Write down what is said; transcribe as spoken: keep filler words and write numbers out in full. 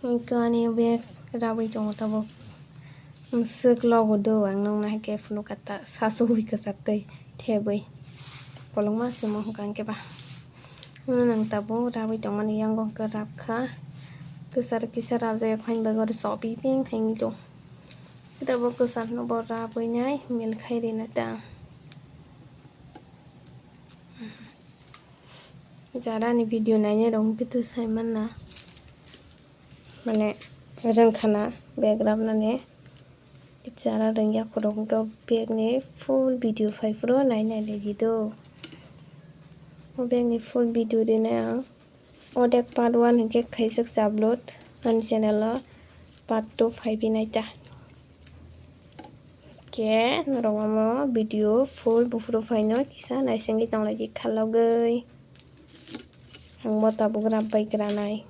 Hwnkhe ani bag rabwi tongo tabuk. Mwswk logo do ang nokna hai khe phunukha ta sasugwi kwchak twi thebwi. Kolokma se mo hwnkha hwnkhe ba. Nwng tabuk rabwi tongmani yango hwnkhe rabkha. Kwchar kisa rabjak yakhaini bagwi oro chopiping khainwi tongo. Tabuk kwchar no bo rabwi nai mil khai rina ta. Jara ni video nainai rok hwnkhe to sai manna. Mane rwngkhana bag rabnani. Jara rwngya khorok hwnkhe bag ni full video phai phuru nainai rwdi do. O bag ni full video rina ang. Odek part one hwnkhe khaijak upload ani channel o, part two phaibi naita. Khe norok omo video full buphuru phaino kisa naisingwi tonglaidi khalogwi. Ang bo tabuk rap bai granai.